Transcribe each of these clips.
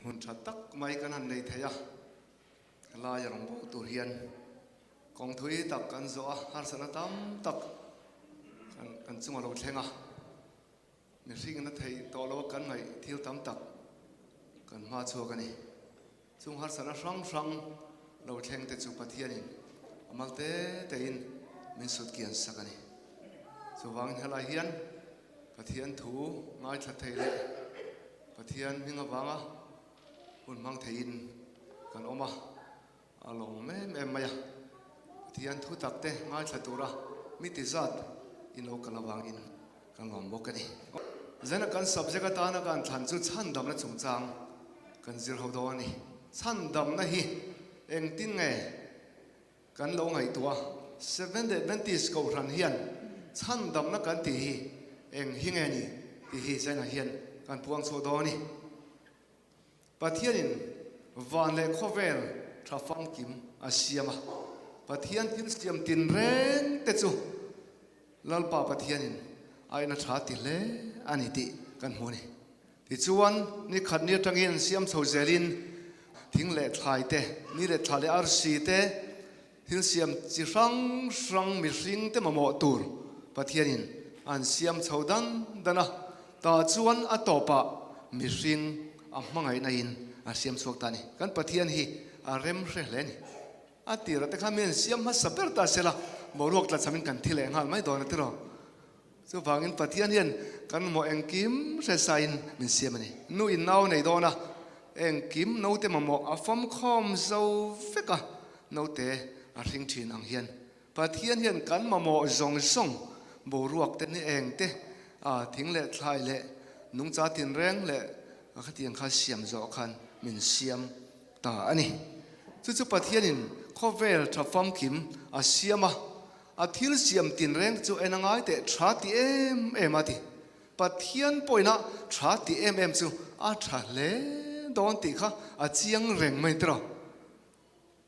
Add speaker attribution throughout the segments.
Speaker 1: Hun tha tak mai kan han nei thei a, laia rawn bo tur hian kawng thui tak kan zawh a, harsatna tam tak kan chunga lo thleng a, mihring na theih tawh lo a kan ngaih thil tam tak kan hma chhuak a ni. Chung harsatna hrang hrang lo thleng te chu Pathianin a mal te tein min sut kian sak a ni. Chuvangin helai hian Pathian thu ngaithla thei leh Pathian hming avanga hun hmang theiin kan awm a, a lawm em em mai a. Pathian thu tak te ngaithla tura mi ti zat in lo kal avangin kan lawm bawk a ni. Zana kan subject atana kan thlan chu chhandamna chungchang kan zir ho dawn a ni. Chhandamna hi engtin nge Kan lo ngaihtuah a, Seventh Adventist Kohhran hian chhandamna kan tih hi eng hi nge ni tih hi Zaina hian kan puang chhuah dawn a ni. Pathianin van leh khawvel tha famkim a siam a, Pathian thil siam tinreng te chu Lalpa Pathianin a en a tha ti hle a ni tih kan hmu a ni. Tichuan, ni khat ni atangin siam chho zelin thing leh thlai te, ni leh thla leh arsi te, thil siam chi hrang hrang mihring te mamawh tur Pathianin an siam chho dan dan a, tah chuan a tawpah mihring a hmangaihna in a siam chhuak ta a ni. Kan Pathian hi a rem hre hle a ni. A tirah te khan mi an siam hmasa ber ta sela, boruak tla chhamin kan thi leh nghal mai dawn a tiraw? Chuvangin Pathian hian kan mamawh engkim hre sain min siam a ni. Nu in nau nei dawn a, engkim naute mamawh a famkhawm zo vek a, naute a hring thin ang hian Pathian hian kan mamawh zawng zawng boruak te ni eng te, thing leh thlai leh nungcha tinreng leh khatiang kha siam zawh khan min siam ta a ni. Chu chu Pathianin khawvel tha famkim a siam a, a thil siam tinreng chu en a ngai teh tha ti em em a ti. Pathian pawhin a tha ti em em chu a tha hle dawn tih kha a chiang reng mai tiraw.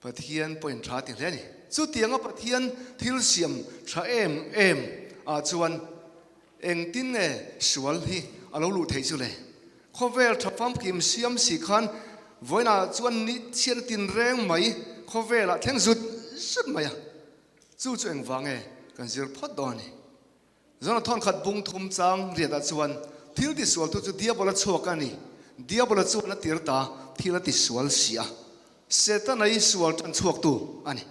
Speaker 1: Pathian pawhin tha ti hle a ni. Chutianga Pathian thil siam tha em em ah chuan engtin nge sual hi a lo luh theih chu le? Khawvel tha famkim siam si khan vawiinah chuan ni chhiatna tinreng mai khawvelah thleng zut zut mai a. Chu chu engvang nge kan zir phawt dawn a ni. Zona thawnkhat bung thum chang riatah chuan thil tisual tu chu Diabola chhuak a ni. Diabola chuan a tir ta thil a tisual si a. Setana hi sual tan chhuak tu a ni.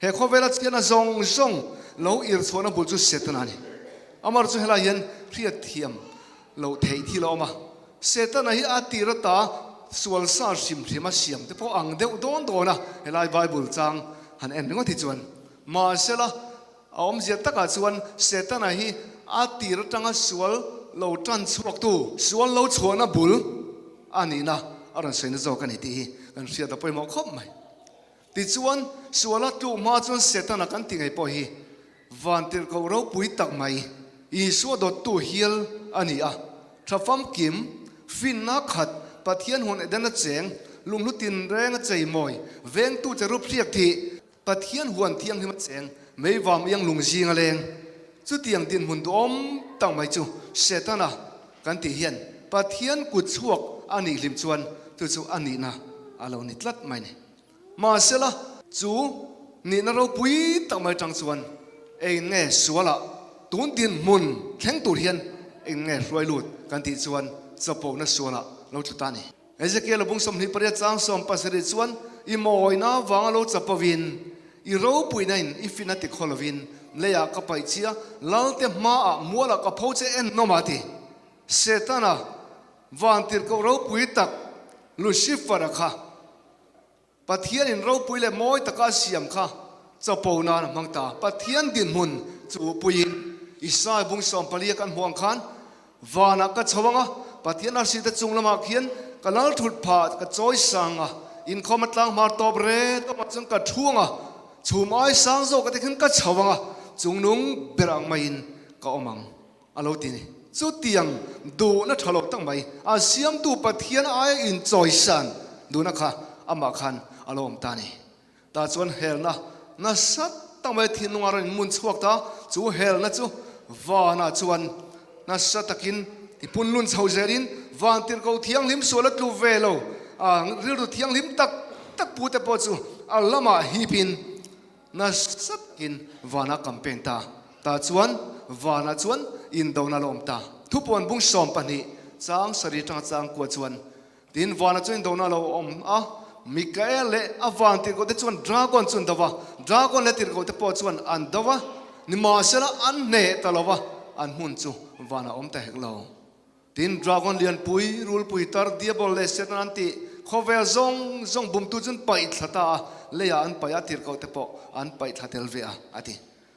Speaker 1: He khawvela chiana zawng zawng lo ir chhuahna bul chu Setana a ni. Amar chu helai hian hriat thiam loh theih thil a awm a. Setana hi a tir ata sual sa hrim hrim a siam te pawh ang deuh dawn dawn a helai Bible chang han en ringawt hi chuan. Mahsela A awmzia takah chuan Setana hi a tir atanga sual lo tan chhuaktu, sual lo chhuahna bul a nihna a rawn sawina zawk a ni tih hi kan hriat a pawimawh khawp mai. Tichuan, suala tluh hma chuan Setana kan ti ngei pawh hi vantirhkoh ropui tak mai, Isua dawttu hial a ni a. Tha famkim, finna khat, Pathian hun Edena cheng, lunghlu tinrenga cheimawi, vengtu cherub hriak thih, Pathian huan thianghlim a cheng, mei vam iang lung zing a leng. Chutiang dinhmun duhawm tak mai chu Setana kan tih hian Pathian kut chhuak a nih hlim chuan chu chu a nihna a lo ni tlat mai ni. Mahsela, chu nihna ropui tak mai tang chuan eng nge sualah tun dinhmun thleng tur hian eng nge hruai lut kan tih chuan chapona sualah lo tlu ta a ni. Ezekiel a bung 28 chang 17 chuan, I mawina vanga lo chapovin, i ropuina in i fin a ti khaw lovin, leiah ka paih chia, Lalte hmaah mualah ka pho che en nawm a ti. Setana vantirhkoh ropui tak Lucifer-a kha Pathian in ropui leh mawi taka a siam kha chapo nan a hmang ta. Pathian dinhmun chu puiin Isai bung 14 a kan hmuh ang khan vanah ka chho ang a, Pathian arsi te chung lamah khian ka lal thut phah ka chawi sang a, inkhawm a tlang hmar tawp re tawpah chuan ka thu ang a, chhum ai sang zawk ate khian ka chho ang a, chungnung ber ang maiin ka awm ang a lo ti ni. Chutiang duhna tha lo tak mai, a siamtu Pathian aia inchawisan duhna kha amah khan a lo awm ta a ni. Tah chuan helna nasa tak mai thinlunga rawn inmun chhuak ta, chu helna chu vanah chuan nasa takin tipunlun chho zelin van tirhkoh thianghlim sual a tlu ve lo. rilru thianghlim tak tak pu te pawh chu a lamah hipin nasa takin vanah campaign ta. Tah chuan vanah chuan indona la awm ta. Thupuan bung 12 chang sarih atanga chang kua chuan Tin, vana chuan indona a lo awm a, Mikael leh a van tirhkohte chuan dragon chu an do va, dragon leh tirhkohte pawh chuan an do va, nimahsela an hneh ta lo va, an hmun chu vanah a awm ta hek lo. Tin, dragon lianpui, rulpui tar, diabol leh Satan an tih khawvel zawng zawng bumtu chu an paih thla ta a, leiah an paih a, tirhkohte pawh an paih thla tel ve a, a ti.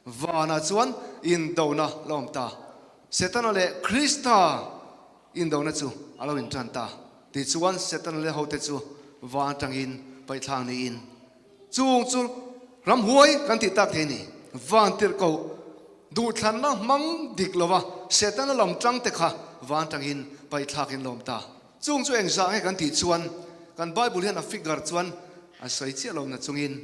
Speaker 1: Vanah chuan indona la awm ta. Setana leh Krista Indona chu a lo intan ta. Tichuan, Setana leh hote chu van atangin paihthlang niin, chung chu ramhuai kan tih tak thei a ni. Van tirhkoh duhthlanna hmang dik lova Setana lam tangte kha van atangin paihthlakin lawm ta. Chung chu engzah nge kan tih chuan, kan Bible hian a figure chuan a sawi chiah lo nachungin,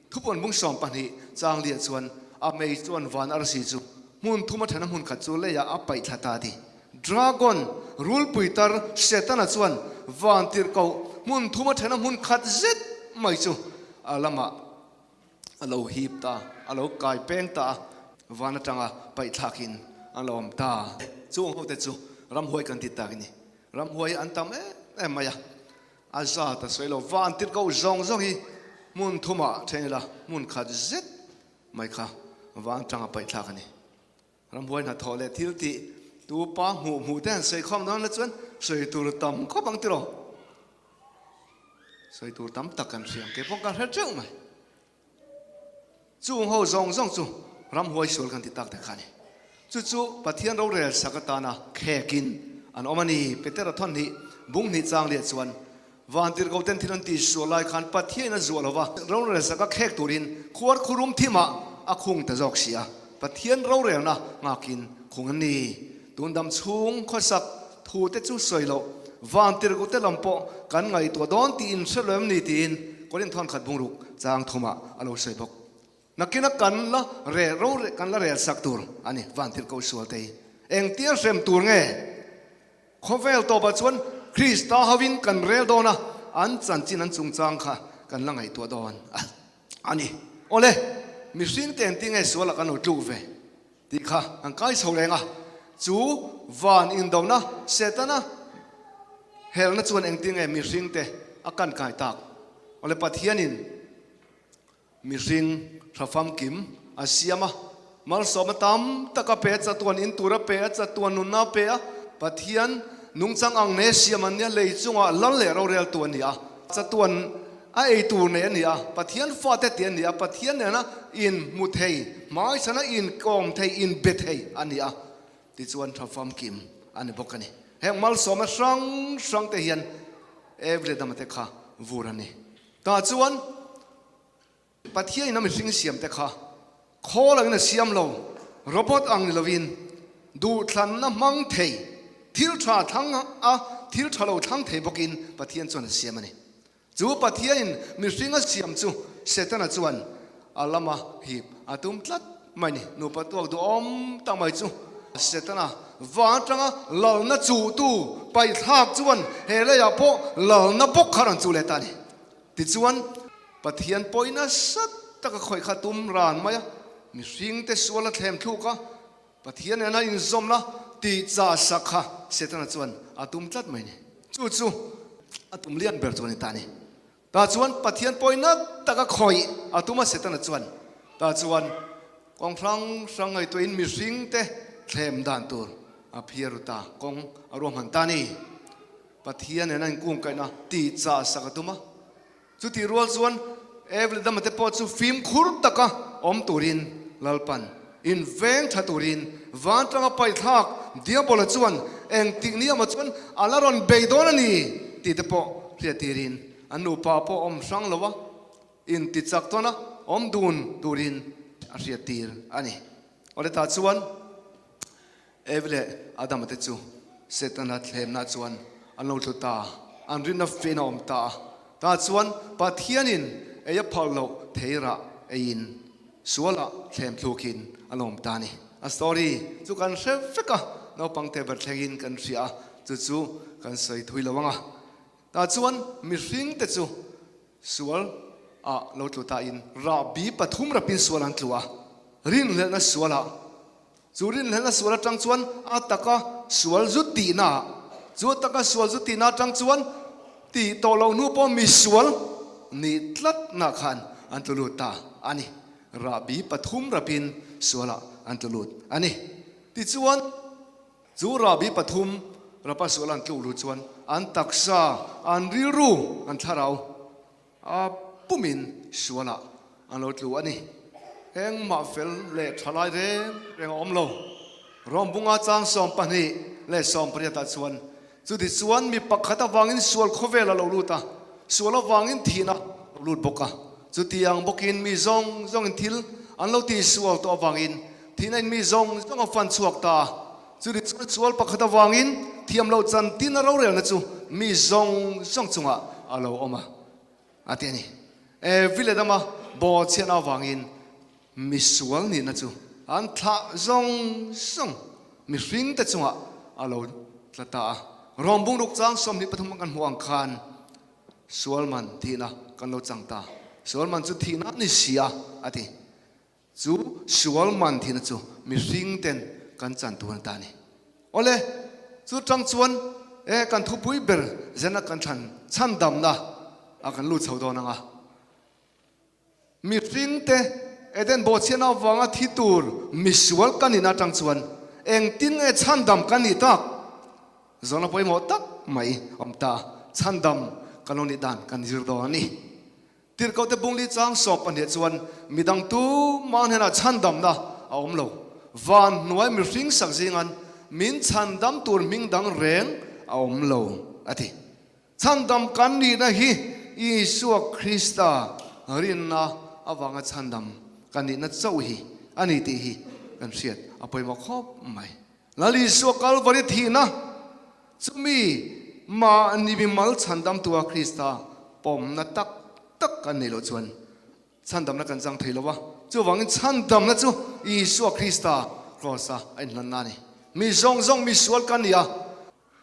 Speaker 1: Thupawn bung 12 chang liah chuan a mei chuan van arsi chu hmun thum a then a hmun khat chu leiah a paih thla ta a ti. Dragon, rulpui tar, Setana chuan van tirhkoh hmun thum a then a hmun khat zet mai chu a lamah a lo hip ta, a lo kai peng ta a, van atanga paih thlakin a lo awm ta. Chung hote chu ramhuai kan ti tak a ni. Ramhuai an tam em em mai a. A zat a sawi lo. Van tirhkoh zawng zawng hi hmun thumah then ila hmun khat zet mai kha van tanga paih thlak a ni. Ramhuai hnathawh leh thil tih tu pa hmuh hmuh te han sawi khawm dawn la chuan sawi tur tam khawp ang tiraw? Sawi tur tam tak kan hria ang kei pawh ka hre teuh mai. Chung ho zawng zawng chu ramhuai sual kan ti tak te kha a ni. Chu chu Pathian rorel sak atana khekin an awm a ni. Petera thawn hnih bung hnih chang liah chuan vantirhkoh ten thil an ti sual lai khan Pathianin a zuah lo va, rorel saka khek turin khuar khurum thimah a khung ta zawk si a. Pathian rorelna nghakin khung an ni. Tun dam chhung khawsak thu te chu sawi loh, vantirhkoh te lam pawh kan ngaihtuah dawn tiin hre lo em ni tiin Korinth thawn khat bungruk chang thumah a lo sawi bawk. Nakina kan la rel ro kan la rel sak tur a ni vantirhkoh sual te hi. Engtia hrem tur nge? Khawvel tawpah chuan Krista hovin kan rel dawn a, an chanchin an chungchang kha kan la ngaihtuah dawn a ni. Awle, mihring te engtin nge sualah kan lo tluk ve? Tih kha an kai chho reng a, chu van indona Setana helna chuan engtin nge mihringte a kan kai tak? Awle Pathianin mihring tha famkim a siam a, malsawmna tam tak a pe a, chatuan in tur a pe a, chatuan nunna a pe a, Pathian nungchang ang ne siam an nia, lei chungah lal leh roreltu a ni a, chatuan A ei tur nei a ni a, Pathian fate tih a ni a, Pathian nena in hmu thei, hmaichhana in kawm thei, in be thei a ni a, tichuan tha famkim a ni bawk a ni. Heng malsawmna hrang hrang te hian every dama te kha vur a ni. Tah chuan Pathian in a mihring siam te kha khawl angin a siam lo, robot ang ni lovin duhthlanna hmang thei, thil tha thlang a, thil tha lo thlang thei bawkin Pathian chuan a siam a ni. Chu Pathianin mihring a siam chu Setana chuan a lama hip a tum tlat mai ni. Nupa tuak duhawm tak mai chu Setana van atanga lalna chuhtu paihthlak chuan he leiah pawh lalna bawk kha rawn chuh leh ta a ni. Tichuan, Pathian pawhin nasa taka khawih kha tum ran mai a, mihringte sual a thlem thluk a, Pathian nena inzawmna tih chah sak kha Setana chuan a tum tlat mai ni. Chu chu a tum lian ber chu a ni ta a ni. Tah chuan Pathian pawina taka khawih a tum a Setana chuan. Tah chuan kawng hrang hrang ngaihtuahin mihringte thlem dan tur a phiar ru ta, kawng a ruahman ta a ni. Pathian nena inkungkaihna tih chah sak a tum a. Chutih rual chuan Evelyn dama te pawh chu fimkhur taka awm turin Lalpan in veng tha turin van tanga paithlak Diabola chuan engtik ni emaw chuan a la rawn bei dawn a ni tih te pawh hriat tirin an nupa pawh awm hrang lo a inti chak tawn a awm dun turin a hriat tir a ni. Awle tah chuan Eve leh Adama te chu Setana thlemna chuan an lo tlu ta, an rinna fein a awm ta a. Tah chuan Pathianin ei a phal loh thei rah eiin sualah thlem thlukin an awm ta a ni. A story chu kan hre vek a, naupang te ber thlengin kan hria a, chu chu kan sawi thui lo ang a. Tah chuan mihringte chu sual ah lo tlu ta in rahbi pathum rapin sual an tlu a, rinhlelhna sual ah. Chu rinhlelhna sual atang chuan a taka sual zu tihna ah, chu a taka sual zu tihna atang chuan tih tawh loh hnu pawh mi sual nih tlatna khan an tlu lut ta a ni. Rahbi pathum rapin sual ah an tlu lut a ni. Tichuan. Chu rahbi pathum rapa sual an tluk luh chuan an taksa, an rilru, an thlarau a pumin sualah an lo tlu a ni. Engmah fel leh tha lai reng reng a awm lo. Rawmbunga chang 28 leh 18 ah chuan chuti chuan mi pakhat avangin sual khawvel a lo lut a, sual avangin thihna a lo lut bawk a. Chutiang bawkin mi zawng zawngin thil an lo tihsual tawh avangin thihna in mi zawng zawng a fan chhuak ta a. Chuni chuan sual pakhat avangin thiam loh chantin a rorelna chu mi zawng zawng chungah a lo awm a, a ti a ni. Evi leh Adama bawhchhiatna avangin mi sual nihna chu an thlah zawng zawng mihringte chungah a lo tla ta a. Rawng bungruk chang 23 kan hmuh ang khan Sual man thihna kan lo chang ta. Sual man chu thihna a ni si a, a ti. Chu sual man thihna chu mihring ten kan chan tur a ni ta a ni. Awle, chu tang chuan e kan thupui ber zena kan thlan chhandamna a kan lut chho dawn ang a. Mihring te Eden bawhchhiatna avanga thi tur misual ka nihna atang chuan engtin nge chhandam ka nih tak? Zawhna pawimawh tak mai awm ta. Chhandam kan lo nih dan kan zir dawn a ni. Tirhkohte bungli chang sawp pahnih chuan midang tumah hnenah chhandamna a awm lo. Van hnuai mihring sak zingan min chhandam tur hming dang reng a awm lo a ti. Chhandam kan nihna hi Isua Krista rinna avanga chhandam kan nihna chauh hi a ni tih hi kan hriat a pawimawh khawp mai. Lal Isua Kalvari thihna chumi mahni mimal chhandamtua Krista pawmna tak tak kan neih loh chuan chhandamna kan chang thei lo va. Chuvangin chhandamna chu Isua Krista kraws-a a inhlanna a ni. Mi zawng zawng misual kan ni a.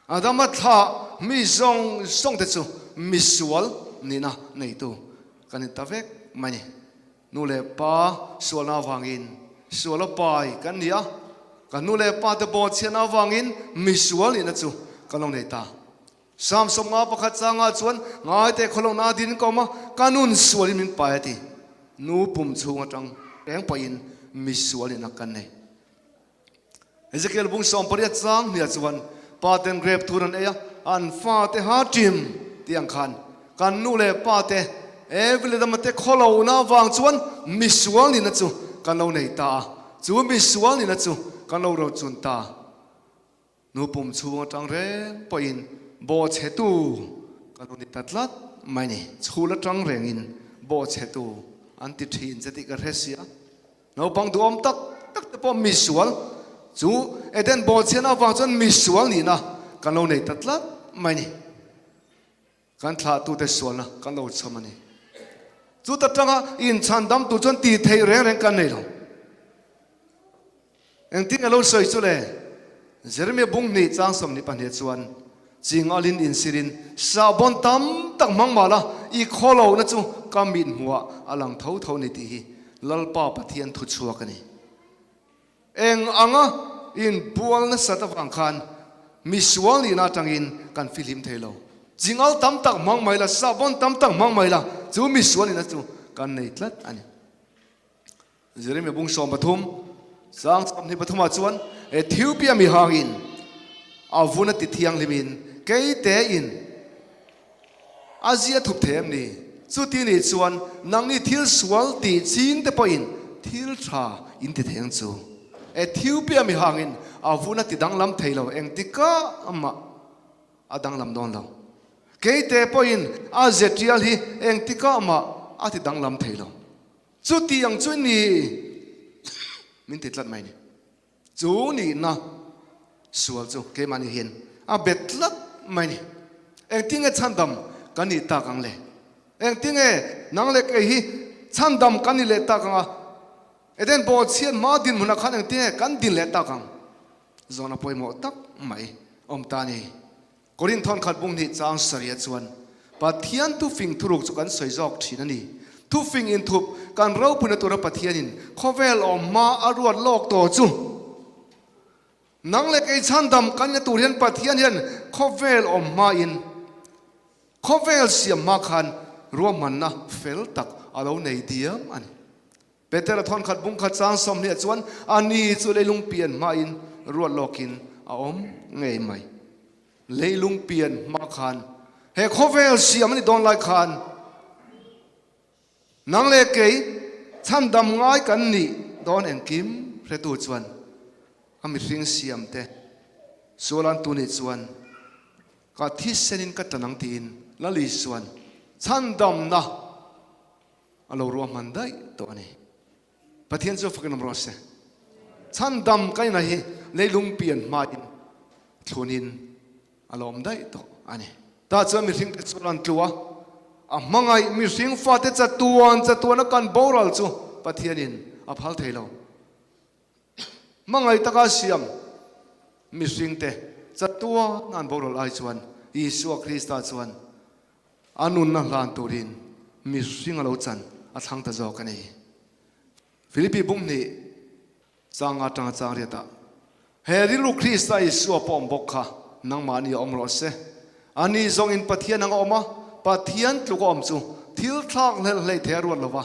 Speaker 1: Adama thlah mi zawng zawng te chu misual nihna neitu kan in ta vek mai ni. Nu leh pa sualna avangin suala pai kan ni a, kan nu leh pa te bawhchhiatna avangin misual nihna chu kan lo nei ta. Psalm 51 changah chuan ngaite khawlohna a din ka awm a, ka nun sualin min pai a ti. Nu pum chhung atang reng pawhin misual nihna kan nei. Ezekiel bung 80 chang hniah chuan pa ten grep thur an ei a, an fa te ha ṭim tih ang khan kan nu leh pa te Evi leh Adama te khawlohna avang chuan misual nihna chu kan lo nei ta a, chu misual nihna chu kan lo rochun ta. Nu pum chhung atang reng pawhin bawhchhetu kan lo ni ta tlat mai ni. Chhul atang rengin bawhchhetu an ti thin che tih ka hre sia. Naupang duhawm tak tak te pawh misual chu Eden bawhchhiatna avang chuan misual nihna kan lo nei ta tlat mai ni. Kan thlahtute sualna kan lo chhawm a ni. Chuta tanga inchhandam tur chuan tih theih reng reng kan nei lo. Engtin nge lo sawi chu le? Jeremia bung hnih chang 22 chuan ching alin insirin sahbawn tam tak hmang mah la i khaw lohna chu ka mit hmuhah a lang tho tho ni tih hi Lalpa Pathian thu chhuak a ni. Eng anga inbual nasat avang khan misual nihna atangin kan fihlim thei lo. Chingal tam tak hmang mai la, sahbawn tam tak hmang mai la, chu misual nihna chu kan nei tlat a ni. Jeremia bung 13 sang 23 ah chuan Ethiopia mi hangin a vun a ti thianghlimin keite in a zia thup thei em ni? Chuti nih chuan nangni thil sual tih ching te pawhin thil tha in ti thei ang chu. Ethiopia mi hangin a vun a ti danglam thei lo engtikah mah a danglam dawn lo. Keite pawhin a ze tial hi engtikah mah a ti danglam thei lo. Chuti ang chu ni min ti tlat mai ni. Chu nihna sual chu keimahni hian a bet tlat mai ni. Engtinge chhandam kan nih tak ang le? Engtinge nang leh kei hi chhandam kan nih leh tak ang a? Eden bawhchhiat hma dinhmunah khan engtinge kan din leh tak ang? Zawhna pawimawh tak mai awm ta ni. Korinth thawnkhat bung hnih chang sarih chuan. Pathian thufing thuruk chu kan sawi zawk thin a ni. Thufing inthup kan ropuina tura Pathianin khawvel awm hma a ruat lawk tawh chu nang leh kei chhandam kan ni tur hian Pathian hian khawvel awm hmain khawvel siam hma khan ruahmanna fel tak a lo nei diam a ni. Petera thawnkhat bungkhat chang 20 chuan a ni chu leilung pian hmain ruat lawkin a awm ngei mai. Leilung pian hma khan he khawvel siam a ni dawn lai khan nang leh kei chhandam ngai kan nih dawn engkim hretu chuan a mihring siam te sualan tu nih chuan ka thisenin ka tan ang tiin Lal Isuan chhandamna A lo ruahman daih tawh a ni. Pathian chu fakin awm rawh se. Chhandam ka ina hi leilung pian hmain thlunin a lo awm daih tawh a ni. Tah chuan mihring te chuan an tlu a, a hmangaih mihring fate chatuan chatuana kan boral chu Pathianin a phal thei lo. Hmangaih taka siam mihring te chatuan an boral ai chuan Isua Krista chuan A nunna hlan turin mihring a lo chan a thlang ta zawk a ni. Philippi bum hnih chang atanga chang riatah, He rilru Krista Isua pawh awm bawk kha nangmahni a awm rawh se. Ani zawngin Pathian anga awm a, Pathian tluk a awm chu thil thlak hlelh hleih thei a ruat lo va,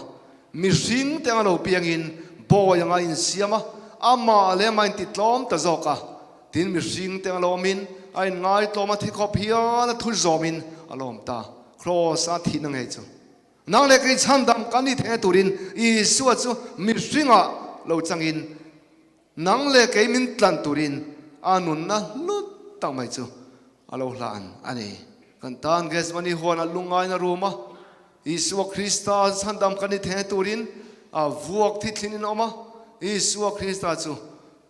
Speaker 1: mihring te anga lo piangin bawi anga insiam a, amah leh amah intitlawm ta zawk a. Tin, mihring te anga lo awmin a inngai tlawm a, thi khawp hial a thu zawmin a lo awm ta. Kraws a thihna ngei chu nang leh kei chhandam kan ni theihna turin Isua chu mihringah lo changin nang leh kei min tlan turin a nunna hlut tak mai chu a lo hlan a ni. Kan tan Gethsemane huanah lungngaina rum a, Isua Krista chhandam kan ni theihna turin a vuak thithlinin a awm a, Isua Krista chu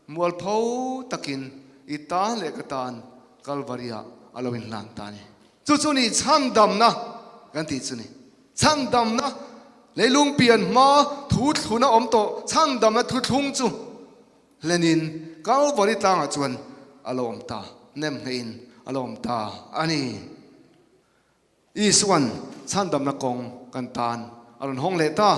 Speaker 1: Mualpho takin i tan leh ka tan Kalvari-ah a lo inhlan ta a ni. Chu chu ni chhandamna kan tih chu ni. Chhandamna leilung pian hma thu thluna awm tawh chhandamna thuthlung chu hlenin Kalvari tlangah chuan a lo awm ta, nem hneihin a lo awm ta a ni. Isua'n chhandamna kawng kan tan a rawn hawng leh ta.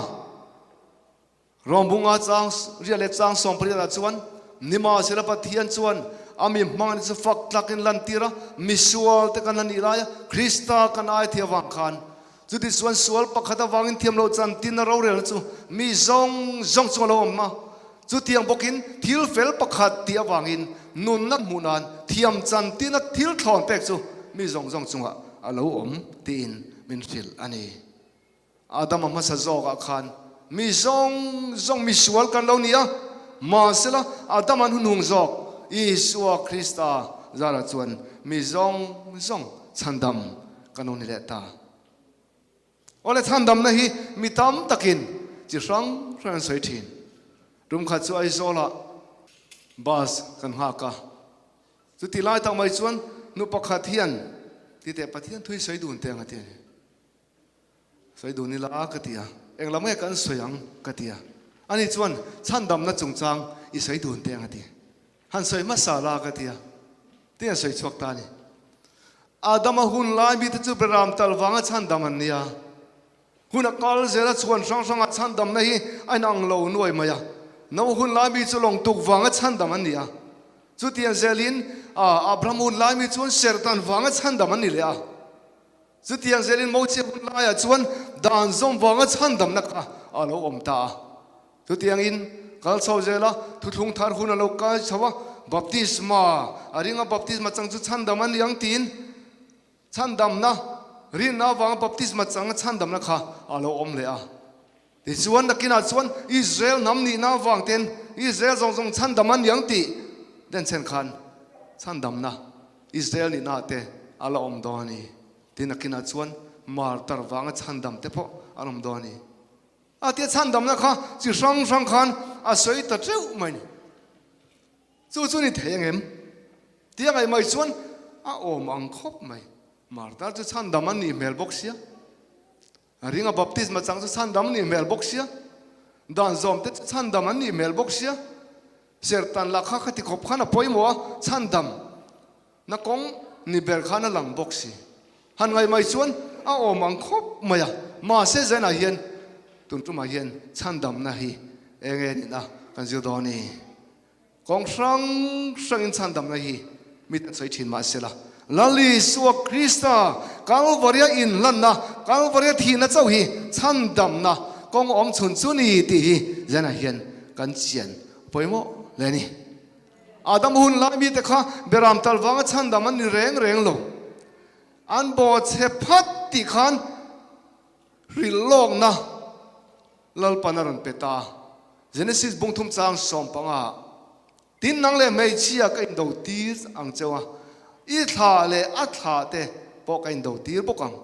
Speaker 1: Rawngbunga chang riah leh chang 18 ah chuan Nimahsela Pathian chuan a mi hmangin chu fak tlakin lantir a, misual te kan la nih lai a, Krista kan ai thei avang khan chuti chuan sual pakhat avangin thiam loh chantin a rorelna chu mi zawng zawng chu a lo awm a, chutiang bawkin thil fel pakhat tih avangin nunna hmuh nan thiam chantina thil thlawn pek chu mi zawng zawng chungah a lo awm tiin min hrilh a ni. Adama hmasa zawkah khan mi zawng zawng mi sual kan lo ni a, mahsela Adama hnuhnung zawk Isua Krista zarah chuan mi zawng zawng chhandam kan lo ni leh ta. Awle chhandamna hi mi tam takin chi hrang hrang an sawi thin. Tum khat chu Aizawlah bus kan nghak a, chuti lai tak mai chuan nu pakhat hian titeh Pathian thui sawi dun teh ang a ti a ni. Sawi dun ila ka ti a, eng lam nge kan sawi ang ka ti a. Ani chuan chhandamna chungchang i sawi dun teh ang a ti. Han sawi hmasa la ka ti a, tin a sawi chhuak ta a ni. Adama hun lai mite chu Beram tal vanga chhandam an nia. Hun a kal zel a chhuan hrang hranga chhandamna hi a inang lo nuai mai a. Noa hun lai mi chu lawng tuk vanga chhandam an ni a. Chutiang zelin Abraham hun lai mi chuan serhtan vanga chhandam an ni leh a. Chutiang zelin Mosia hun laiah chuan dan zawm vanga chhandamna kha a lo awm ta a. Chutiangin kal chho zela thuthlung thar hun a lo kai chho a, baptisma a ring a, baptisma chang chu chhandam a ni ang tiin chhandamna rinna avanga baptisma changa chhandamna kha a lo awm leh a. Tichuan nakinah chuan Israel hnam nihna avang ten Israel zawng zawng chhandam a ni ang tih denchhen khan chhandamna Israel nihna ah te a la awm dawn a ni. Tin nakinah chuan martar vanga chhandam te pawh an awm dawn a ni. A tia chhandamna kha chi hrang hrang khan a sawi ta teuh mai a ni. Chu chu ni thei angem? Tia ngaih mai chuan a awm ang khawp mai. Martar chu chhandam a nih hmel bawk sia. A ringa baptisma chang chu chhandam an nih hmel bawk sia, dan zawm te chu chhandam an nih hmel bawk sia, serhtan lah kha khati khawp khan a pawimawh a, chhandam na kawng ni ber khan a lang bawk si. Han ngaih mai chuan a awm ang khawp mai a, mahse zanah hian tun tumah hian chhandamna hi eng nge nihna kan zir dawn ni? Kawng hrang hrangin chhandamna hi mi tan sawi thin mahsela, Lal Isua Krista Kalvaria inhlanna, Kalvaria thihna chauh hi chhandamna kawng awm chhun chu ni tih hi zanah hian kan chian pawimawh hle a ni. Adam hun lai mite kha beram tal vanga chhandam an ni reng reng lo. An bawhchhe phat tih khan hrilh lawkna Lalpan a rawn pe ta. Genesis bung thum chang 15 Tin nang leh hmeichhia ka indo tir ang cheu a, i thla leh a thla te pawh ka indo tir bawk ang.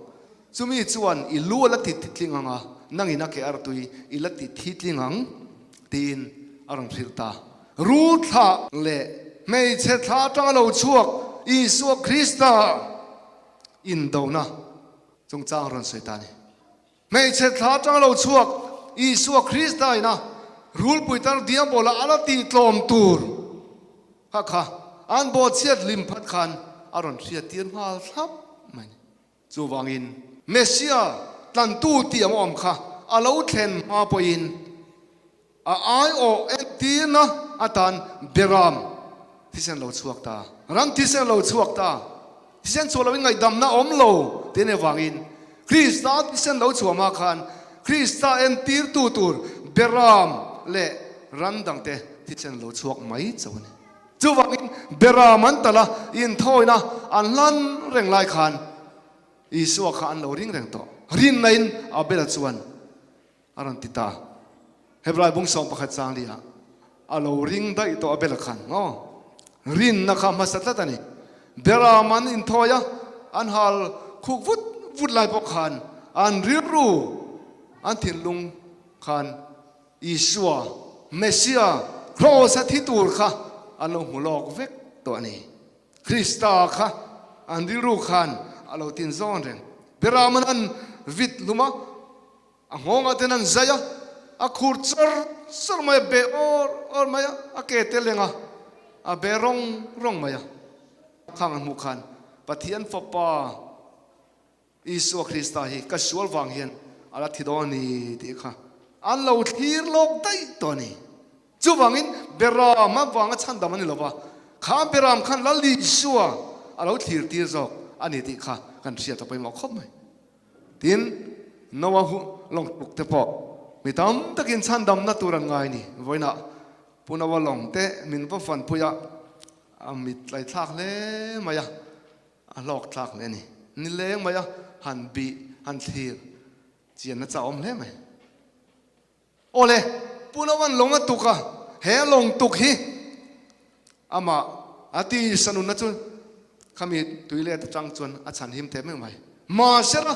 Speaker 1: Chumi chuan i lu a la ti titling ang a, nangin a ke artui i la ti thitling ang, tiin a rawn hrilh ta. Rul thlah leh hmeichhe thla atanga lo chhuak Isua Krista indona chungchang rawn sawi ta a ni. Hmeichhe thla atanga lo chhuak Isua Krista ina rulpui tar diabola a la tihtlawm tur kha kha an bawhchhiat hlim phat khan a rawn hriattir nghal thlap mai a ni. Chuvangin, Messia tlantu tih ang awm kha a lo thlen hma pawhin a aiawh entirna atan Beram thisen lo chhuak ta, ram thisen lo chhuak ta, thisen chhuah loin ngaihdamna awm lo tih a nih avangin Krista thisen lo chhuah hma khan Krista entirtu tur Beram leh ram dangte thisen lo chhuak mai chauh a ni. Chuvangin Beram an talh a, inthawina an hlan reng lai khan Isua kha an lo ring reng tawh. Rinnain Abel chuan a rawn ti ta. Hebrai bung 11 chang liah a lo ring daih tawh Abel khan. Aw, rinna kha hmasa tlat a ni. Beram an inthawi a, an hal khuk vut vut lai pawh khan an rilru, an thinlung khan Isua, Messia, Kraws-a thi tur kha an lo hmu lawk vek tawh a ni. Krista kha an rilru khan a lo tin zawn reng. Beraman an vit hlum a, a nghawngah ten an zai a, a khur char char mai a, be awr awr mai a, a ke te leng a, a be rawng rawng mai a. Khang an hmuh khan Pathian Fapa, Isua Krista hi ka sual vang hian a la thi dawn a ni tih kha an lo thlir lawk daih tawh a ni. Chuvangin Beram avanga chhandam a ni lova, kha Beram khan Lal Isua a lo thlir tir zawk a ni tih kha kan hriat a pawimawh khawp mai. Tin, Noah hu lawng tuk te pawh mi tam takin chhandamna tur an ngai ni. Vawiinah Pu Noah lawng te min va fanpui a, a mit tlaithlak hle mai a. A hlawk thlak hle a ni. Ni leng mai a, han bih, han thlir chianna chah awm hle mai. Awle, Pu Novan lawng a tuk a, he lawng tuk hi amah a ti sanunna chu khami tui let atang chuan a chhan him teh meuh mai. Mahsela,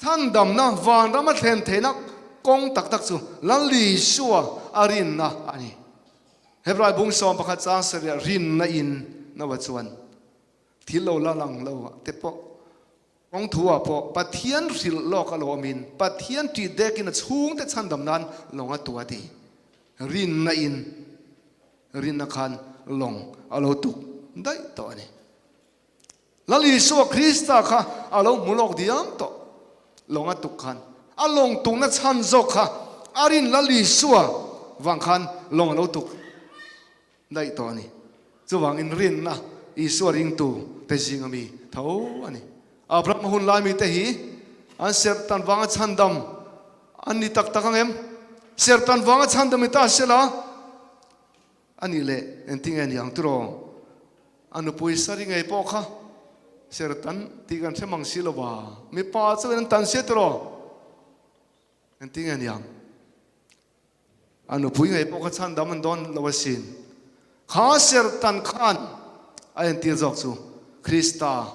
Speaker 1: chhandamna vanram a thlen theihna kawng tak tak chu Lal Isua a rinna a ni. Hebrai bung 11 chang sarih rinna in Noah chuan thil lo la lang lo te pawh kawng thu ah pawh Pathian hrilh lawk a lo awm in Pathian ṭih dek in a chhungte chhandam nan lawng a tu a ti. Rinna in rinna khan lawng a lo tuk daih tawh a ni. Lal Isua Krista kha a lo hmu lawk diam tawh. Lawng a tuk khan a lawng tukna chhan zawk kha a rin Lal Isua vang khan lawng a lo tuk daih tawh a ni. Chuvangin rinna Isua ringtu te zinga mi tho a ni. Abraham hun lai mite hi an serhtan vanga chhandam an ni tak tak ang em? Serhtan vanga chhandam ni ta sela a nih leh engtinge ni ang tiraw? A nupui Sari ngei pawh kha serhtan tih kan hre mang si lo va, mipa chuan an tan sia tiraw? Engtinge ni ang? A nupui ngei pawh kha chhandam an dawn lo asin. Kha serhtan khan a entir zawk chu Krista,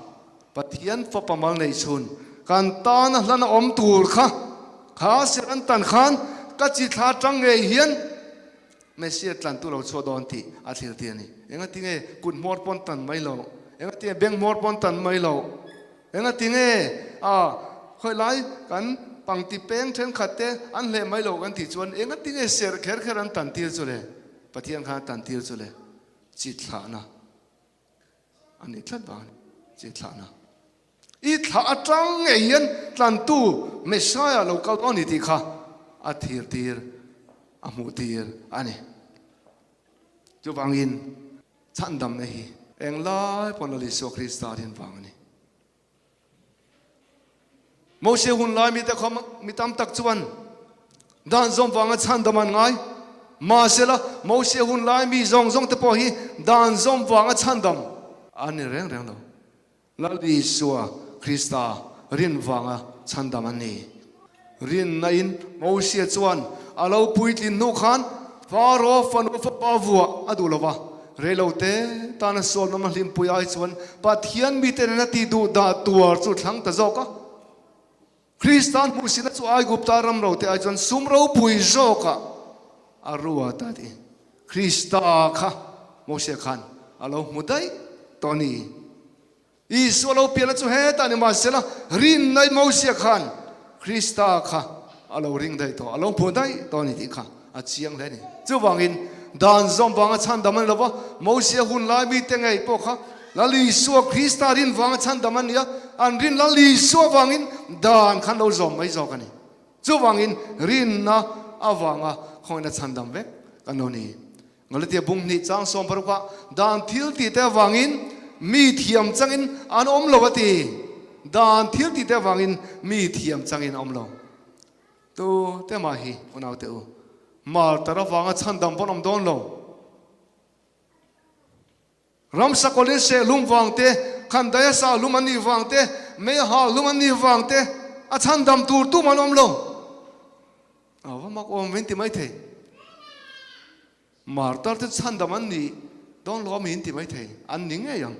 Speaker 1: Pathian Fapa mal neih chhun, kan tana hlan a awm tur kha, kha serh an tan khan ka chi thla atang ngei hian Messia tlantu lo chhuah dawn tih a thlir tir a ni. Engatinge kut hmawr pawn tan mai lo? Engatinge beng hmawr pawn tan mai lo? Engatinge a khawilai kan pangti peng thenkhat te an hleh mai lo kan tih chuan engatinge serh kher kher an tan tir chu le? Pathian khan a tan tir chu le? Chi thlahna a ni tlat vang a ni. Chi thlahna. I thlah. thlah atang ngei hian tlantu Messiah lo kal dawn a ni tih kha a thirtir, a hmuhtir a ni. Chuvangin chhandamna hi englai pawn Lal Isua Krista rin vang a ni. Mose hun lai mite kha mi tam tak chuan dan zawm vanga chhandam an ngai. Mahsela, Mose hun lai mi zawng zawng te pawh hi dan zawm vanga chhandam an ni reng reng lo. Lal Isua Krista rin vanga chhandam an ni. Rinna in Mose chuan a lo puitlin hnu khan Pharaoh fanu fapa vuah a duh lo va, reilote tana sualnawm a hlimpui ai chuan Pathian mite nena ti duh dah tuar chu thlang ta zawk a. Kristan hmuhsihna chu Aigupta ram rote ai chuan sum ropui zawkah a ruat a ti. Krista kha Mose khan a lo hmu daih tawh a ni. Isua lo pianna chu hetah ni mahsela rinna Mosia khan Krista kha a lo ring daih tawh, a lo hmu daih tawh a ni tih kha a chiang hle a ni. Chuvangin dan zawm vanga chhandam a ni lo va, Mosia hun lai mite ngei pawh kha Lal Isua Krista rin vanga chhandam a ni a, an rin Lal Isua vangin dan khan lo zawm mai zawk a ni. Chuvangin rinna avanga khawngin a chhandam vek kan lo ni. Galatia bung hnih chang 60 ah dan thil tih te avangin mi thiam changin an awm lo a ti. Dan thil tih te avangin mi thiam changin a awm lo. Tu te mah hi unau te u, martar avanga chhandam pawn awm dawn lo. Ramsa kawlin seh lum vang te, khandaia sa lum an nih vang te, mei hal lum an nih vang te a chhandam tur tum an awm lo. A va mak awm vin ti mai thei. Martar te chhandam an nih dawn lo ami in ti mai thei. An ni ngei ang.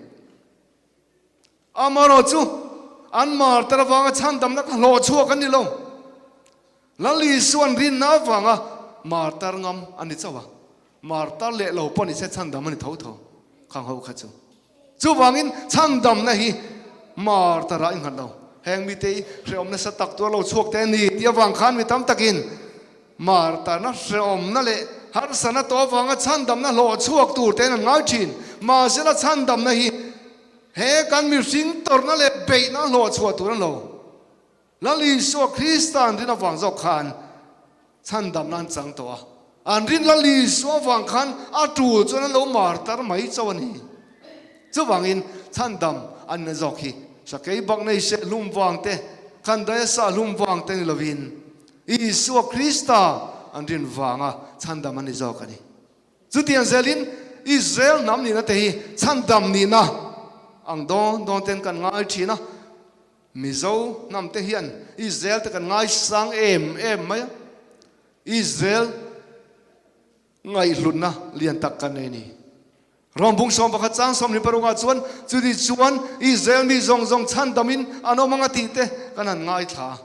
Speaker 1: Amarawh chu an martar avanga chhandamna kha hlawh chhuak an ni lo. Lal Isuan rinna avanga martar ngam a ni chauh a. Martar leh lo pawh ni se chhandam a ni tho tho khang ho kha chu. Chuvangin chhandamna hi martarah i nghat lo. Heng mite hi hrehawm nasa tak tur a lo chhuak te a ni tih avang khan mi tam takin martarna hrehawmna leh harsatna tawh avanga chhandamna hlawh chhuak tur tein an ngai thin. Mahsela chhandamna hi he kan mihring tawrhna leh beihna hlawh chhuah tur a ni lo. Lal Isua Krista an rin avang zawk khan chhandamna an chang tawh a. An rin Lal Isua avang khan a tul chuan an lo mar tar mai chauh a ni. Chuvangin chhandam an na zawk hi sakei bak nei se hlum vang te, khandaia sa hlum vang te ni lovin Isua Krista an rin vanga chhandam an ni zawk a ni. Chutiang zelin Israel hnam nihna te hi chhandam nihna ang dawn dawn ten kan ngai thin a. Mizo hnam te hian Israel te kan ngaisang em em mai a, Israel ngaihhlutna lian tak kan nei a ni. Rom bung 11 chang 26 ah chuan chuti chuan Israel mi zawng zawng chhandamin an awm ang a tih te kan han ngaithla a.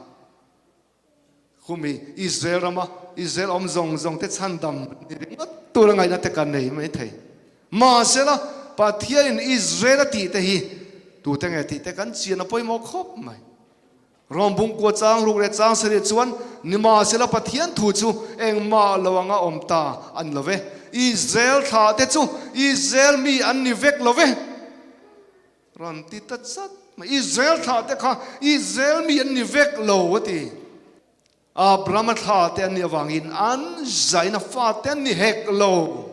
Speaker 1: Khumi Israel rama Israel awm zawng zawng te chhandam ni ringawt tur a ngaihna te kan nei mai thei. Mahsela Pathianin Israel a tih te hi tute nge tih te kan chian a pawimawh khawp mai. Rom bungkua chang ruk leh chang sarih chuan nimahsela Pathian thu chu engmah lo anga awm ta a ni lo ve. Israel thlah te chu Israel mi an ni vek lo ve. Rawn ti ta chat mai. Israel thlah te kha Israel mi an ni vek lo a ti. Abrahama thlah te an nih avangin an zaina fa te an ni hek lo.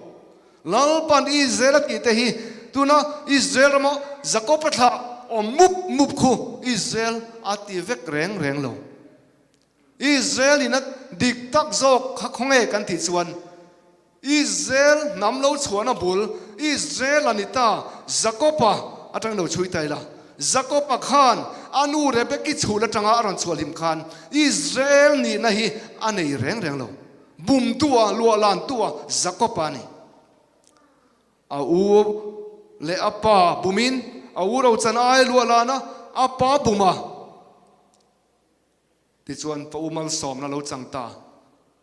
Speaker 1: Lalpan Israel a tih te hi tuna Israel rama Jakob-a thlah awm mup mup khu Israel a ti vek reng reng lo. Israel in a dik tak zawk kha khawnge kan tih chuan Israel hnam lo chhuahna bul Israel a ni ta, Jakob-a atang lo chhui ta ila. Jakob-a khan a nu Rebeki chhul atanga a rawn chhuah hlim khan Israel nihna hi a nei reng reng lo. Bumtua, luahlantua Jakob-a a ni. A u leh a pa bumin a u rochan ai luahlana a pa buma. Tichuan, ka u malsawmna lo chang ta.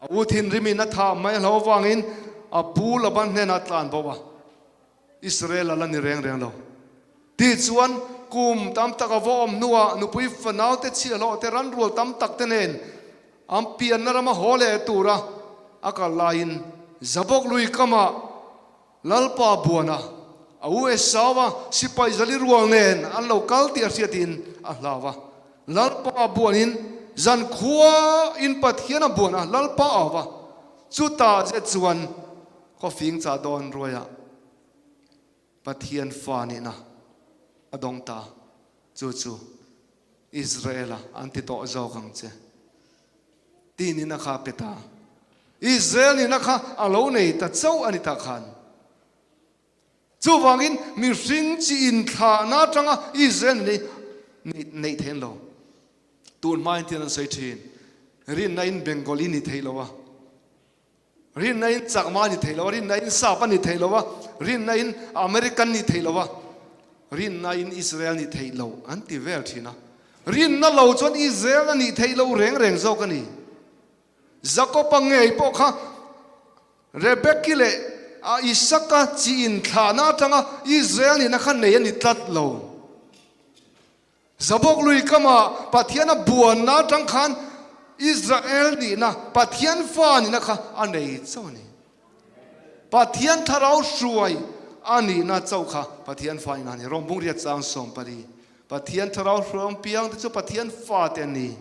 Speaker 1: A u thinrimin a thah mai a hlo avangin a pu Laban hnenah a tlan bo a, Israel a la ni reng reng lo. Tichuan, kum tam tak a va awm hnuah nupui fanaute chhiahhlawh te ranrual tam tak te nen an pianna rama haw leh tura a kal laiin Jabok lui kamah Lalpa buana a A u Esau-a sipai zali rual nen an lo kal tih a hriatin a hlau a. Lalpa buanin zankhua in Pathian a buan a, Lalpa a au va. Chutah zet chuan khawfing chah dawn ruaiah Pathian fa nihna a dawng ta. Chu chu Israel-a an ti tawh zawk ang che. Ti nihna kha a pe ta. Israel nihna kha a lo nei ta chauh a ni tah khan. Chuvangin mihring chi inthlahna atanga Israel nih neih theih an lo. Tun hmain tin an sawi thin. Rinna in Bengali ni thei lo a. Rinna in Chakma ni thei lo a. Rinna in Sap a ni thei lo a. Rinna in American ni thei lo a. Rinna in Israel ni thei lo an ti vel thin a. Rinna lo chuan Israel a nih theih lo reng reng zawk a ni. Jakob-a ngei pawh kha Rebeki leh a Isaka chi inthlahna atanga Israel nihna kha nei a ni tlat lo. Zabawk lui kama Pathian a buanna atang khan Israel nihna, Pathian fa nihna kha a nei chauh a ni. Pathian thlarau hruai a nihna chauh kha Pathian fa nihna a ni. Rom bung riat chang 14. Pathian thlarau hruai awm piang te chu Pathian fa te an ni.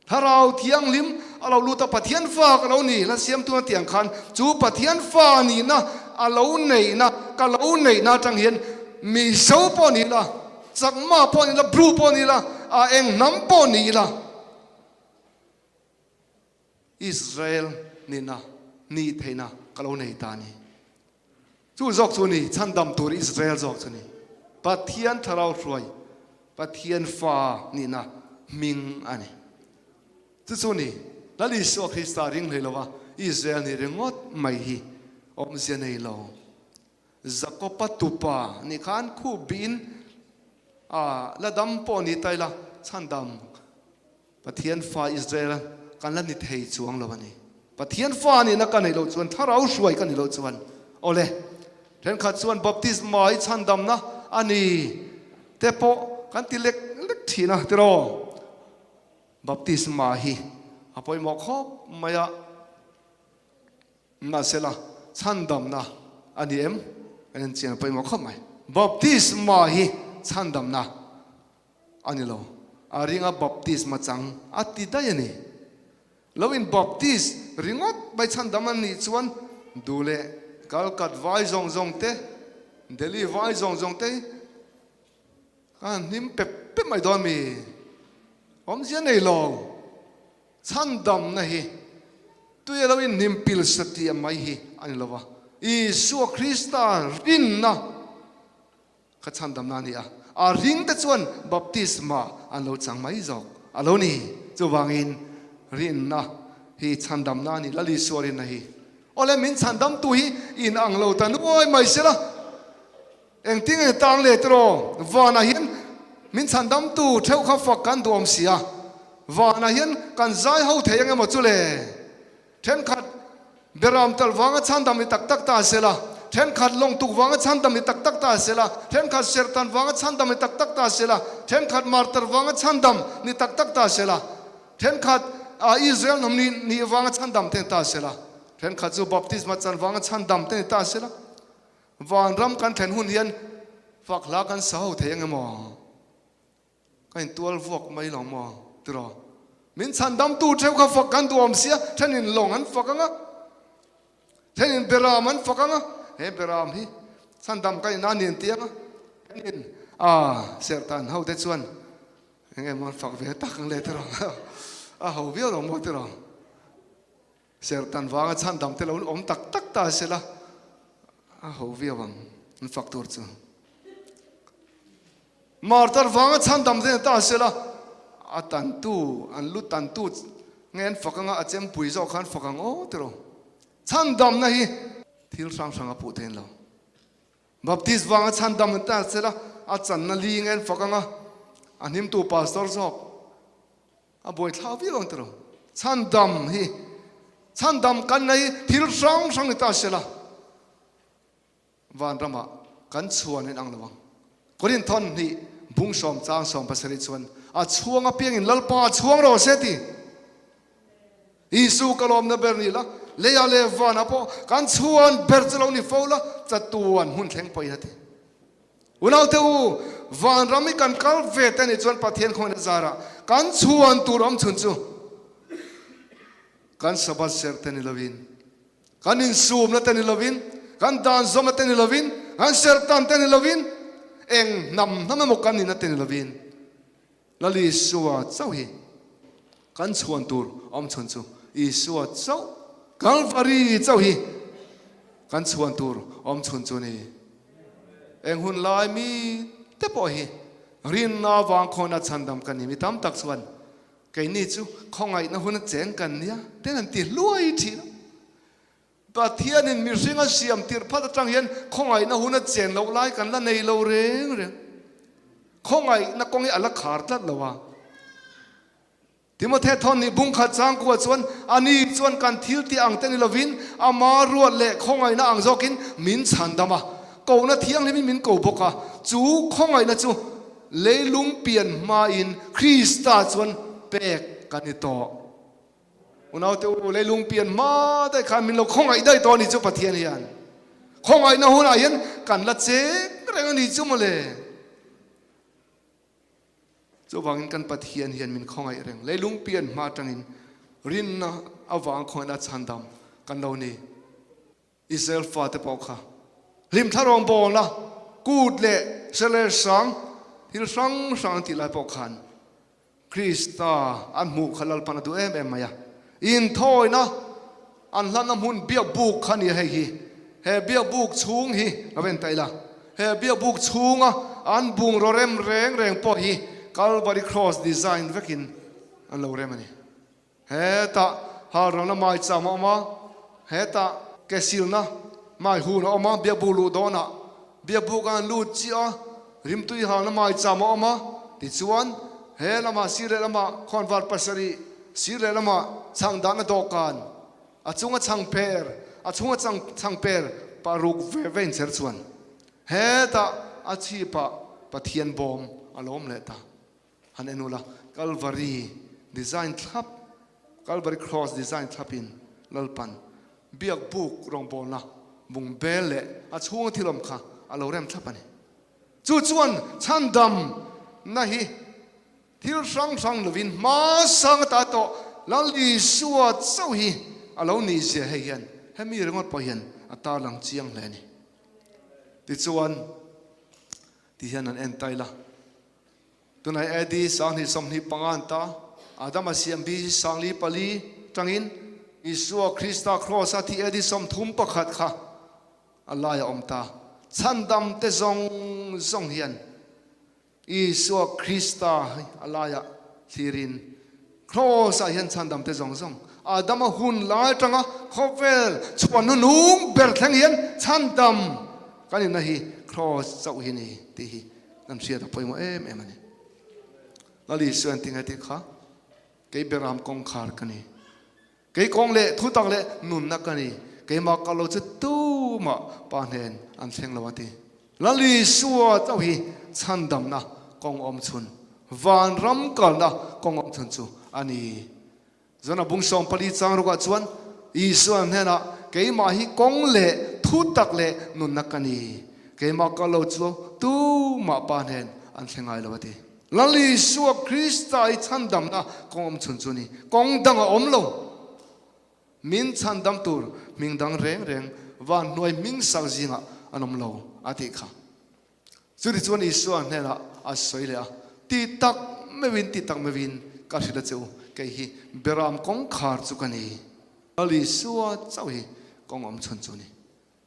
Speaker 1: Thlarau Thianghlim a lo lut a, Pathian fa ka lo ni, hla siamtu a tih ang khan chu Pathian fa nihna a lo neihna, ka lo neihna atang hian Mizo pawh ni ila, Chakma pawh ni ila, Bru pawh ni ila, a eng hnam pawh ni ila, Israel nihna, nih theihna ka lo nei ta a ni. Chu zawk chu ni, chhandam tur Israel zawk chu ni. Pathian thlarau hruai, Pathian fa nihna hming a ni. Chu chu ni, Lal Isua Krista ring hlei lova Israel nih ringawt mai hi awmzia nei lo. Jakoba tupa nih khan khup bihin a la dam pawh ni ta ila chhandam Pathian fa Israel kan la ni thei chuang lo a ni. Pathian fa nihna ka neih loh chuan, thlarau hruai ka nih loh chuan, awle, thenkhat chuan baptisma hi chhandamna a ni te pawh kan ti lek lek thin a, tiraw? Baptisma hi a pawimawh khawp mai a, mahsela chhandamna a ni em? Kan enchian a pawimawh khawp mai. Baptisma hi chhandamna A ni lo. A ringa baptisma chang a ti daih a ni. Lo in baptist ringawt mai chhandam an nih chuan duh leh Kalkat vai zawng zawng te, Delhi vai zawng zawng te hi ka han hnim pep pep mai dawn mi? Awmzia nei lo. Chhandamna hi tui a lo in hnim pil satliah mai hi a ni lo va. Isua Krista rinna. Ka chhandamna a ni a, a ringte chuan baptisma an lo chang mai zawk a lo ni. Chuvangin rinna hi chhandamna a ni, Lal Isua rinna hi. Awle min chhandamtu hi in ang lo ta nuai mai sela, engtin nge tang leh tiraw? Vanah hian min chhandamtu theuh kha fak kan duh awm si a, vanah hian kan zai ho thei ang emaw chu le? Thenkhat Beram tal vanga chhandam ni tak tak ta sela, thenkhat lawngtuk vanga chhandam ni tak tak ta sela, thenkhat serhtan vanga chhandam ni tak tak ta sela, thenkhat martar vanga chhandam ni tak tak ta sela, thenkhat Israel hnam ni nih vanga chhandam te ni ta sela, thenkhat chu baptisma chan vanga chhandam te ni ta sela. Vanram kan thlen hun hian fak hla kan sa ho thei ang emaw? Ka intual vuak mai lo maw tiraw? Min chhandamtu theuh kha fak kan duh awm sia, thenin lawng an fak ang a, thenin beram an fak ang a, he beram hi chhandam ka ina nen ti ang a, thenin a serhtan ho te chuan eng emaw an fak ve tak ang le tiraw? A ho viau lo maw tiraw? Serhtan vanga chhandam te lo awm tak tak ta sela a ho viau ang an fak tur chu. Martar vanga chhandam te ta sela a tantu an lu tantu nge an fak anga a chempui zawk khan fak ang aw tiraw. Chhandamna hi thil hrang hrang a puh thein lo. Baptist vanga chhandam an ta sela a channa li nge an fak anga a hnimtu pastor zawk A buaithla viau ang tiraw? Chhandam hi, chhandam kan nei thil hrang hrang ni ta sela, vanramah kan chhuan in ang lo ang. Korinthon hnih bung sawm chang 17 chuan a chhuang apiangin Lalpa a chhuang rawh se ti. Isu ka lawmna ber ni la. Leiah leh vanah pawh kan chhuan ber chu lo ni fo la, chatuan hmun thleng pawhin a ti. Unaute u, vanram hi kan kal ve te nih chuan Pathian khawngaihna zarah kan chhuan tur awm chhun chu kan Sabbath serh te ni lovin, kan insumna te ni lovin, kan dan zawmna te ni lovin, kan serhtan te ni lovin, eng hnam hnam emaw kan nihna te ni lovin, Lal Isua chauh hi kan chhuan tur awm chhun chu Isua chauh, Kalvari chauh hi kan chhuan tur awm chhun chu ni. Eng hun lai mi te pawh hi rinna avang khawna chhandam kan ni. Mi tam tak chuan keini chu khawngaihna hun a cheng kan nia ten an ti hluai thin a. Pathianin mihring a siam tirh phat atang hian khawngaihna hun a chen loh lai kan la nei lo reng reng. Khawngaihna kawng hi a la khar tlat lo a. Timothy thawn nih bung khat changkua chuan ani chuan kan thil tih ang te ni lovin ama ruat leh khawngaihna ang zawkin min chhandam a, kohna thianghlimin min ko bawk a. Chu khawngaihna chu leilung pian hmain Krista chuan pek kan ni tawh. Unaute u, leilung pian hma daih khan min lo khawngaih daih tawh a ni chu Pathian hian. Khawngaihna hunah hian kan la cheng reng a ni chu mawle. Chuvangin kan Pathian hian min khawngaih reng. Leilung pian hma atangin rinna avang khawngaihna chhandam kan lo ni. Israel fate pawh kha hlimthla rawngbawlna kut leh seler sang thil hrang hrang an tih lai pawh khan Krista an hmuh kha Lalpan a duh em em mai a. Inthawina an hlanna hmun biakbuk kha a ni a hei hi. He biakbuk chhung hi lo en ta ila, he biakbuk chhunga an bungraw rem reng reng pawh hi Calvary Cross design vekin an lo rem a ni. Hetah halralna maicham a awm a, hetah ke silna mai hun a awm a, biakbuk luh dawnah biakbuk a han lut chiah a, rimtui halna maicham a awm a, tichuan he lamah sir leh lamah khawnvar pasarih, sir leh lamah chhang dahna dawhkan, a chunga chhang per, a chhunga chhang per paruk ve ve incher chuan hetah a chhipah Pathian bawm a lo awm leh ta. Han en ula, Kalvari design thlap, Kalvari cross design thlapin Lalpan biak buk rawngbawlna bung bel leh a chhunga thil awm kha a lo rem thlap a ni. Chu chuan chhandam na hi thil hrang hrang lovin hmasang ata tawh Lal Isua chauh hi a lo nih zia hei hian hemi ringawt pawh hian a tarlang chiang hle a ni. Tichuan ti hian an en ta ila. Tunai AD 2025 an ta, Adama siam BC 1004 tangin Isua Krista Kraws a thi AD 31 kha a lai a awm ta. Chhandam te zawng zawng hian Isua Krista hi a laiah thlirin Kraws ah hian chhandam te zawng zawng Adama hun lai atanga khawvel chhuan hnunung ber thleng hian chhandam kan inna hi Kraws chauh hi ni tih hi Kan hriat a pawimawh em em a ni. Lal Isua an ti ngai tih kha, Kei Beram kawngkhar ka ni. Kei kawng leh thutak leh nunna ka ni. Keimah kal lo chu tumah Pa hnen an thleng lo a ti. Lal Isua chauh hi chhandamna kawng awm chhun, vanram kalna kawng awm chhun chu a ni. Zona bung 14 chang rukah chuan Isua hnenah, Keimah hi kawng leh thutak leh nunna ka ni. Keimah ka lo chu tumah Pa hnen an thleng ngai lo a ti. Lal Isua Krista i chhandamna kawng awm chhun chu ni. Kawng dang a awm lo. Min chhandam tur hming dang reng reng van hnuai hming sak zingah an awm lo a tih kha. Chutichuan Isua hnenah a sawi leh a, Ti tak meuhin, ti tak meuhin ka hrilh a che u, kei hi Beram kawngkhar chu ka ni. Lal Isua chauh hi kawng awm chhun chu a ni.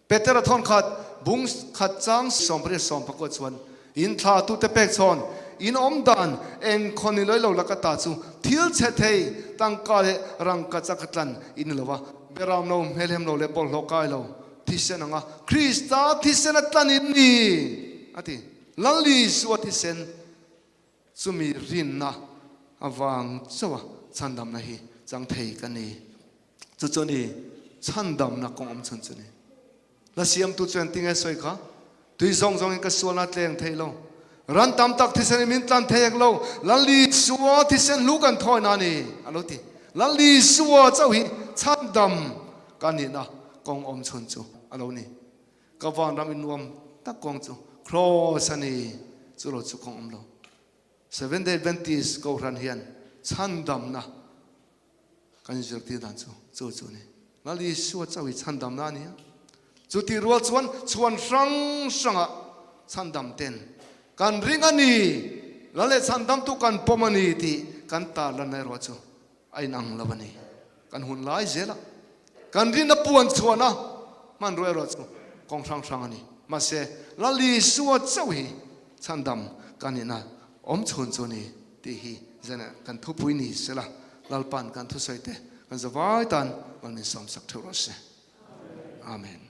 Speaker 1: Petera thawn khat bung khat chang 18 18 chuan, In thlatute pek chhawn, in awm dan eng khaw ni lawilo laka ta chu thil chhe thei, tangka leh rangka chak tlan in ni lo va, Beram lo hmelhem lo leh bawlhhlawh kai lo, Thisen anga Krista thisen a tlan in ni, a ti. Lal Isua thisen chumi rinna avang chauha chhandamna hi chang thei ka ni. Chu chu a ni, chhandamna kawng awm chhun chu a ni. Hla siamtu chuan tinge sawi kha? Tui zawng zawngin ka sualna a tleng thei lo. Ran tam tak thisen in min tlan thei hek lo. Lal Isua thisen hlu kan thawi na a ni, a lo ti. Lal Isua chauh hi chhandam. ka nihna kawng awm chhun chu a lo ni. Ka vanram in nuam tak kawng chu Kraws a ni, chu lo chu kawng awm lo. Seventh Day Adventist Kohhran hian chhandamna kan inzirtir dan chu chu chu a ni. Lal Isua chauh hi chhandamna a ni a. Chutih rual chuan chhuan hrang hrangah chhandam ten kan ring a ni, Lal leh chhandamtu kan pawm a ni tih kan tarlan erawh chu a inang lo a ni. Kan hun lai zela kan rinna puan chhuahna hmanrua erawh chu kawng hrang hrang a ni. Mahse, Lal Isua chauh hi chhandam kan nihna awm chhun chu a ni tih hi zan kan thupui ni sela Lalpa'n kan thusawi te kan zavai tan mal min sawmsak theuh rawh se. Amen.